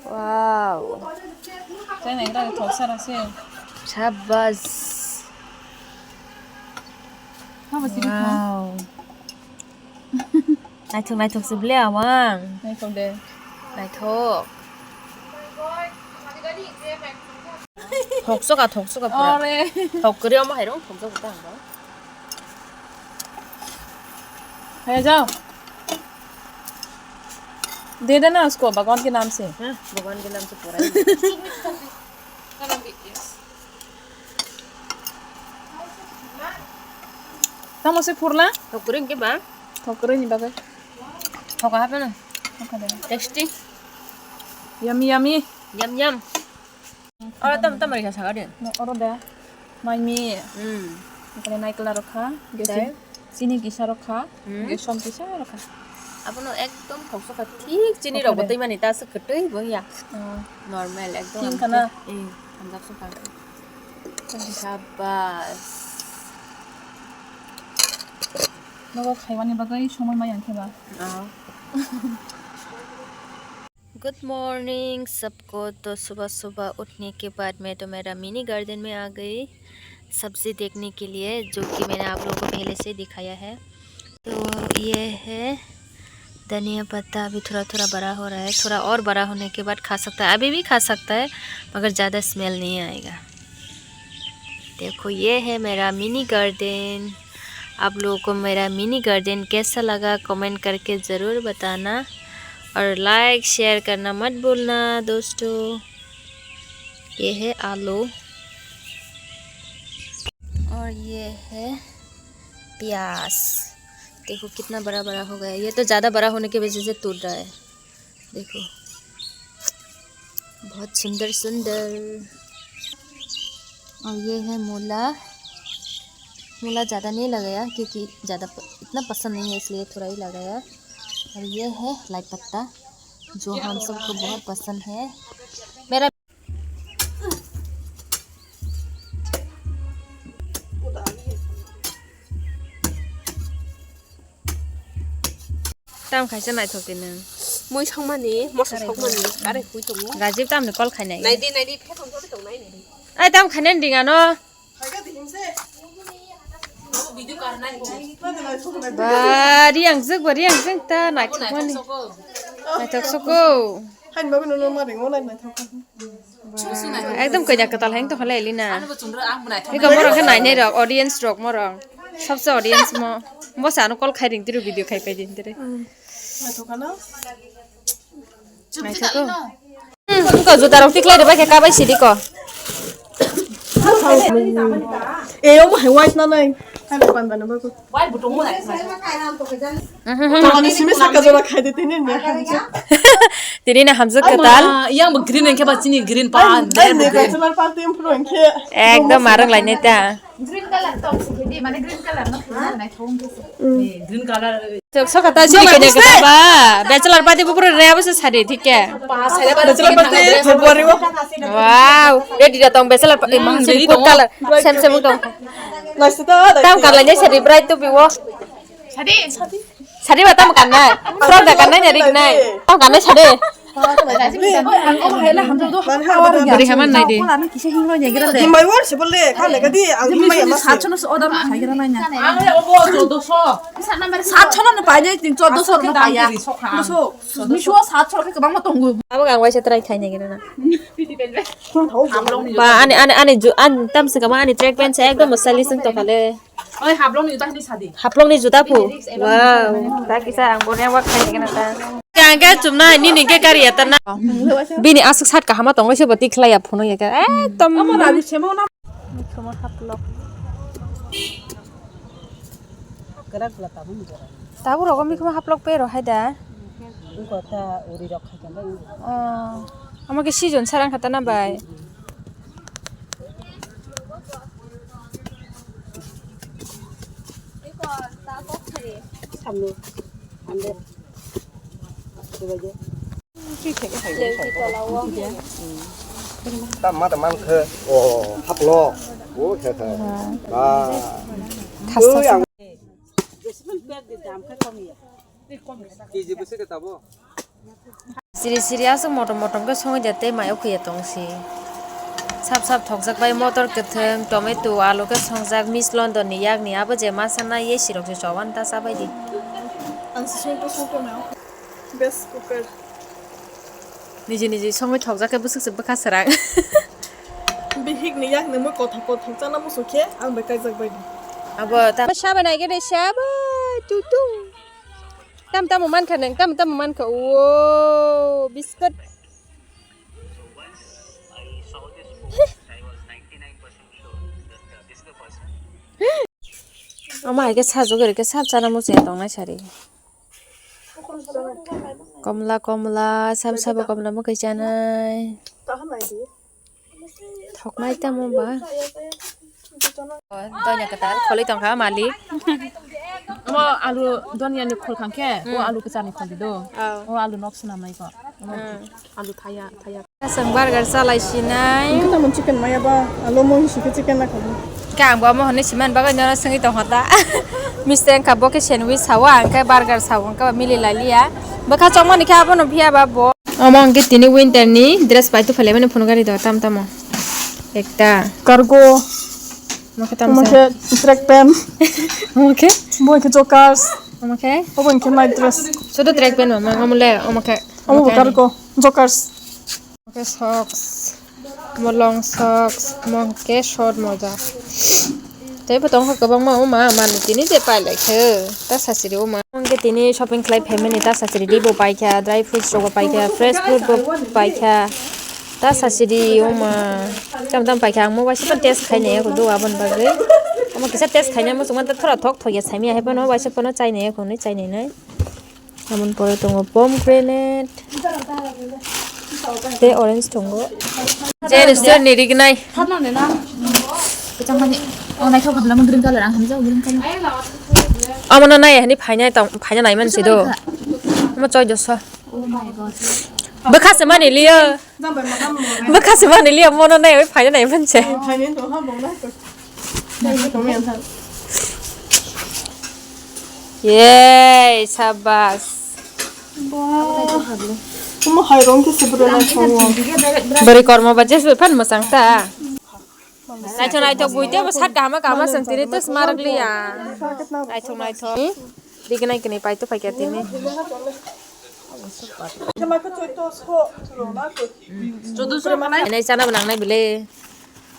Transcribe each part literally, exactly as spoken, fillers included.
Wow. Chai nai gra thok sara se. Shabash. Haba siri kha. Wow. Naithok naithok se ble awang. Naithok de. Naithok. Thoksoka, thoksoka pura. Ore. Thok kwrwi omo hairok thokjak ta ang ba. Hey, jao. दे देना उसको, भगवान के नाम से। हाँ, भगवान के नाम से पूरा ही। Tamo se phurla? Thok kwrwi hwnkhe ba? Thok kwrwi ni bagwi. Thok ha phano. Thok ha de. Tasty. Yummy, yummy. Yum, yum. Oro tam, tam rikha saga de. No, oro de. Mai mi. Hmm. Okhane naikla rokha. Gesi. Dai. Chini kisa rokha. Hmm. Gesom kisa rokha. Abono ekdom thoksoka thik chini rok bo twi mani ta se kwtwi bo ya. Oh. Normal ekdom. Thik khana. Eh, hamjak soka. Shabash. Nogo khaimani bagwi somoi maya khe ba. Oh. Good morning सबको। तो सुबह सुबह उठने के बाद मैं तो मेरा मिनी गार्डन में आ गई सब्ज़ी देखने के लिए, जो कि मैंने आप लोगों को पहले से दिखाया है। तो ये है धनिया पत्ता, अभी थोड़ा थोड़ा बड़ा हो रहा है, थोड़ा और बड़ा होने के बाद खा सकता है, अभी भी खा सकता है, मगर ज़्यादा स्मेल नहीं आएगा। देखो, ये है मेरा मिनी गार्डन। आप लोगों को मेरा मिनी गार्डन कैसा लगा, कमेंट करके ज़रूर बताना, और लाइक शेयर करना मत भूलना दोस्तों। ये है आलू और ये है प्याज। देखो कितना बड़ा बड़ा हो गया, ये तो ज़्यादा बड़ा होने की वजह से टूट रहा है। देखो, बहुत सुंदर सुंदर। और ये है मूला। मूला ज़्यादा नहीं लगाया क्योंकि ज़्यादा प-, इतना पसंद नहीं है, इसलिए थोड़ा ही लगाया। और ये है लाई पत्ता, जो हम सबको बहुत पसंद है। मेरा Tam khaisa naithok di nwng. Mui songmani, moso songmani, kare hui tongo. Rajib tamni call khainai. Naidi, naidi, phekong kori tong nai, naidi. Ai, tam khainai ding ano. Ba, riang jwk, ba, riang jwk ta naithok mani. Naithok soko. Hain babi nono ma ringo nai naithok. Ekdom kanya kwtal hai wngtong kha le Elina. Iko morong khe nainai rok, audience rok morong. Sabse audience mo. Bo sa ano call khai ring tiro, video khai pai din tire. Naithok ko. Hmm, ko juta rok tiklai de bai khe kabai sidi ko. E, omo hai white na nai. Hai panda na ba ko. Tongmani simi saka jora khai de tini ne. Tini na hamjak kwtal. Yang bo green hwnkhe ba chini green pa. Ai, ne bachelor party impro hwnkhe. Ekdom marang lai neta. Green color tong si di, mane green color no, nai thong ke si. Green color. Sok sok kata chini kanya kata ba. Bachelor party bubur re abo se sari thik ke. Bachelor party February o. Wow, ready da tong bachelor party. Mang sini ready coat color. Same same tong. Tam kar lai sari bright to biwo. Sadi, sadi. Sadi ba tam kan nai. Frock da kan nai, rik nai. Tam kan nai sadi. Buri haman nai di. Himbai wor se bolle, kha le kadi, ang himbai ma se. Satso no order ma khai gira nai na. Ang le obo chordoso. Satso no pai nai, tin chordoso no pai ya. Chordoso. Misho satso ke kabang ma tongo. Abo ang waisa try khai nai gira na. Ba, ani, ani, ani ju-, ani tam se kama ani track pant se ekdom stylish tong kha le. Oi, Haflong ni juta hini sadi. Haflong ni juta phu. Wow. Ta kisa ang bonia wak khai kena ta. Ang ke chumna nini ke kari ya ta na. Bini aswk sat kahama tong se bati khlai ya phuno ya ka. Ekdom. Amo rani semo na. Mikhumo Haflong. Kera kula tabun kera. Tabu rogo mikhumo Haflong pero hai da. Iko ta uri rok khai kena. Oh. Amo ke season sarang kha ta na bai. Samno, ande. Tama tama khe, o, haplo. O, khe khe. Ba. Khasa. Ui, ang. Kg bwswk khe tabo? Siri siri aswk motom motom khe songwi da tei mayo khuya tong si. Sap sap thokjak bai motor kwthwng, tomato, alu khe songjak Miss London ni yakni abo je masa na ye sirok se chowan ta chabai di. Ang se songto songto na. Best cooker. Niji niji songwi thokjak khe bwswk se bwkha srang. Bihik ni yakni mo kothok kothok chana musu khe ang bai kaijak bai di. Abo ta. Saba nai gede saba tu tu. Tam tamo mankha nang, tam tamo mankha. Wo, biscuit. Omo hai khe sajagwi rw khe sap chana muchungya tongnai sari. Komla komla, sab sabo komla mwkhwi chanai. Thoknai tamo ba. Donya kwtal kholi tongkha malik. Omo alu donya ni khol khang khe, o alu kwchar ni khol di do. O alu nok swnam nai ko. Omo alu thaya, thaya. Kasang burger chalai sinai. Kita mun chicken maya ba, alo mo hisi ke chicken na khamu. Khe ang bo omo hwnwi siman bagwi nono swngwi tongkha ta. Mister wngkha bo khe sandwich sawo, ang khe burger sawo, wngkha ba mili lai liya. Bwkha chongmani khe abono phiya ba bo. Omo hwnkhe tini winter ni dress pai tuphailai mani phunukgani do tam tamo. Ekta. Cargo. Omo khe tam. Omo khe track pant. Omo khe? Bo khe joggers. Omo khe? Obo khe night dress. Sudu track pant mama, omo le, omo khe. Omo bo cargo. Joggers. Omo khe socks, omo long socks, omo khe short moja. Tei bo tongkha kwbangma, o ma, manwi tini je pailai khe, ta sachiri o ma. Omo khe tini shopping khlai phaimani ta sachiri di bo paikha, dry fruits rok bo paikha, fresh fruit bo paikha, ta sachiri o ma. Tam tam paikha, ang mo waisa phano test khainai ya do aboni bagwi. Omo kisa test khaina muchungma ta thora thok thok ya saimya hai phano waisa phano chainai ya hwnwi chainai nai. Aboni pore tongo pomegranate tei orange tongo. Je restaurant ni rignai. Thapna ne na. Kachang mani. O naithok khabla mo green color ang hamjao green color. Omo no nai hani phaina tong phaina nai man si do. Omo choi dosa. Oh my god. Bwkha se mani liyo. Bwkha se mani liya mono nai oi phaina nai manse. Yay, sabas. Omo hai rong khe se bwrwi nai thongo. Bwrwi kormo ba jesu phan mwchang ta. Naithok naithok buite bo sat kahama kahama santini tus marak liya. Naithok naithok. Rignai kini paito paikha tini. Enai chana bo nangnai bile.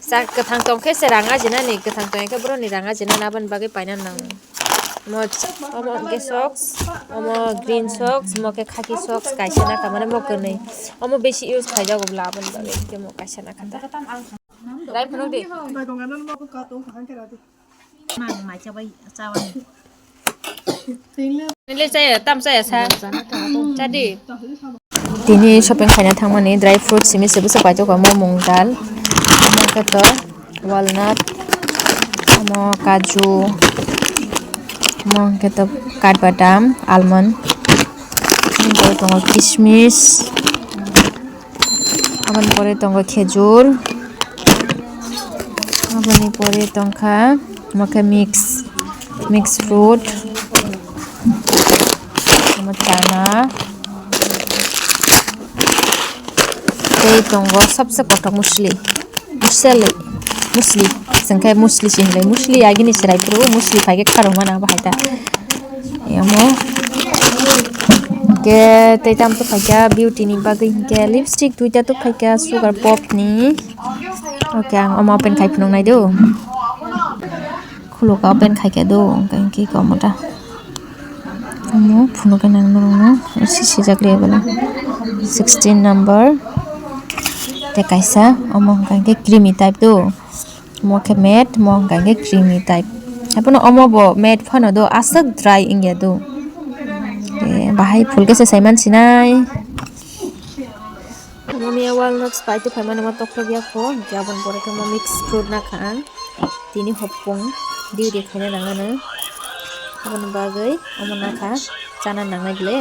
Sa kwthang tong khe se rang ajinani, kwthang tong khe boroni rang ajinani, aboni bagwi paina nang. Mo, omo hwnkhe socks, omo green socks, omo khe khaki socks, kaisa na kha, mane mo kwnwi. Omo besi use khaijago bwla, aboni bagwi hwnkhe mo kaisa na kha ta. Rai phunuk di. Mang mai chabai chabai. Nile chaya, tam chaya sa. Chadi. Tini shopping khaina thangmani dry fruits simi se bwswk paitokha, omo mung dal, omo khe to walnut, omo kaju, omo khe to katbadam, almond, omo tongo kismis. Aboni pore tongo khejur. Aboni pore tongkha omo khe mix, mix fruit. Omo chana. Tei tongo sabse kothok musli. Musli, musli. Chwng khe musli se hinwi. Musli agini chwrai phuru musli phai khe kharokmani abo hai ta. Amo. Hwnkhe tei tamo tongkha beauty ni bagwi hwnkhe lipstick duita tongkha sugar pop ni. Okay, ang omo open khai phunuk nai do. Khuluk open khai khe do, hwnkhe hwnkhe omo ta. Omo phunuk khe nang norok no sijak le bana. Sixteen number. Tei kaisa omo hwnkhe creamy type do. Omo khe matte, omo hwnkha khe creamy type. Haiphano omo bo matte phano do, aswk dry wngya do. Eh, bahai phul khe se saiman sinai. Omo miya walnuts pai tongphaimani omo toklok ya kho, hwnkhe aboni pore khe omo mix fruit nakha ang. Tini hopung diri khaina nang ano. Aboni bagwi omo nakha chana nangnai bwle.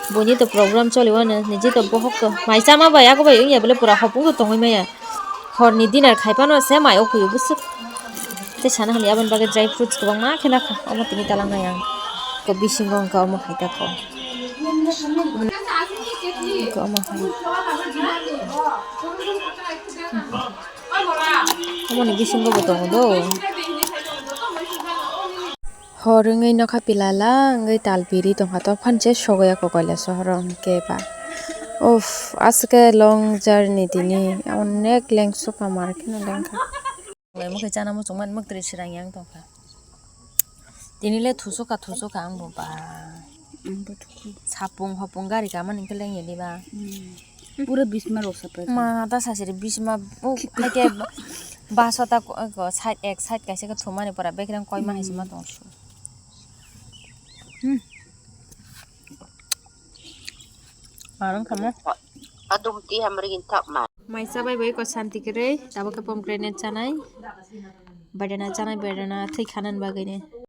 Buini to program choli wano, niji to bohok to. Mai chama bai, ako bai wngya bole pura hopung to tongwi maya. Hor ni dinner khai pano se mai o kuyu bwswk. Te sana hali aboni bagwi dry fruits kwbangma khe nakha. Omo tini talang nai ang. Ko bisingo wngkha omo khai ta kho. Omo hai. Omoni bisingo bo tongo do. Hor wngwi nokha pilala wngwi tal piri tongkha, tokphani se sogwi ya kokoila sohoro hwnkhe ba. Uff, aswk khe long journey tini, onek lengsu kamar kheno lengkha. Omo khe chana muchungmani mwktwi srang yang tongkha. Tini le thusukha, thusukha ang bo ba. Ang bo thukhu. Sapung hopung gari kamani hwnkhe lengya diba. Hmm. Pura bisma rok saprai. Ma ta sasiri bisma, o, haikhe ba-, basota ko, ko, side, ek side kaisa khe thumani pora bekreng koima hai sima tong su. Hmm. Arang kamo. Adum ti hamri gin thap ma. Mai chabai bai ko santi kwrwi, tabuk khe pomegranate chanai. Bedana chanai, bedana thwi khanan bagwi ni.